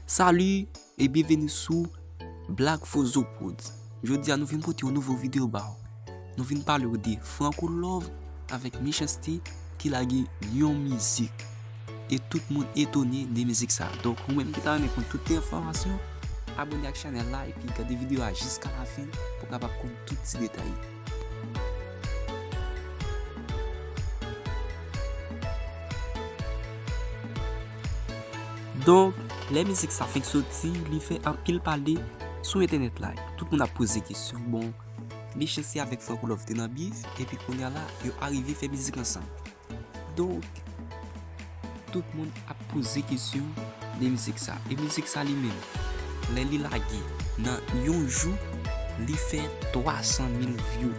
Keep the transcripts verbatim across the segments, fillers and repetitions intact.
Salut et bienvenue sou Black Fozo Prodz. Jodi a nou vin pote yon nouvo videyo ba w. Nou vin pale w de Franco Love avèk Mechans-T ki lage yon mizik. E tout moun etone de mizik sa. Donk ou menm ki ta renmen konn tout enfòmasyon, abòne ak chanèl la epi gade videyo a jiska lafen pou w kapab konn tout ti detay. Donk, lè mizik sa fenk soti, li fè anpil pale sou entènèt la. Tout moun ap poze kesyon, bon, Mechans-T avèk Franco Love te nan bif, epi kounye a la, yo arive fè mizik ansanm. Donk, tout moun ap poze kesyon de mizik sa. E mizik sa li menm, lè li lage nan yon jou, li fè twa san mil view.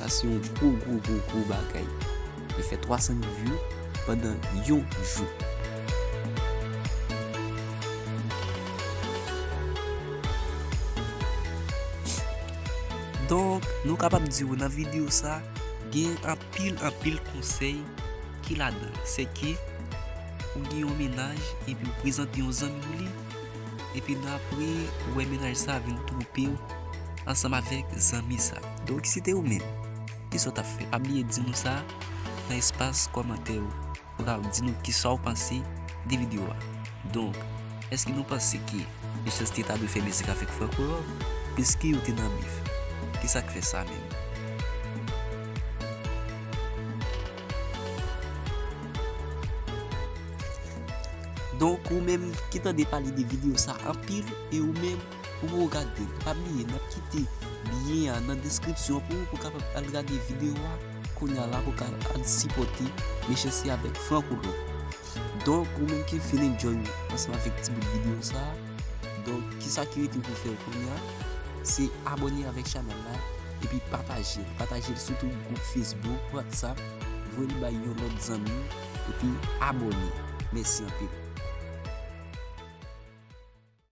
Sa se yon gwo, gwo, gwo, gwo bagay. Li fè twa san mil view pandan yon jou. Donk, nou kapab di w nan videyo sa, gen anpil, anpil konsèy ki ladan. Sèke ou gen yon mennaj epi ou prezante yon zanmi w li, epi nan apre ou wè mennaj sa vin twonpe w ansanm avèk zanmi sa. Donk, si te ou menm, kisa w t ap fè? Pa bliye di nou sa nan espas kòmantè yo. Ou ka di nou kisa w panse de videyo a. Donk, èske nou panse ke Mechans-T ta dwe fè mizik avèk Franco Love? Piske yo te nan bif. Kisa k fè sa menm? Donk, ou menm ki tande pale de videyo sa anpil, e ou menm ou poko gade l, pa bliye, n ap kite lyen an nan deskripsyon pou ou, pou w kapab al gade videyo a kounye a la, pou w ka al sipòte Mechans-T avèk Franco Love. Donk, ou menm ki fin enjoy ansanm avèk ti bout videyo sa, donk, kisa ki rete pou fè kounye a? Se abòne avèk chanèl la, epi pataje l. Pataje l sou tout gwoup Facebook, WhatsApp, voye l bay yon lòt zanmi, epi abòne. Mèsi anpil.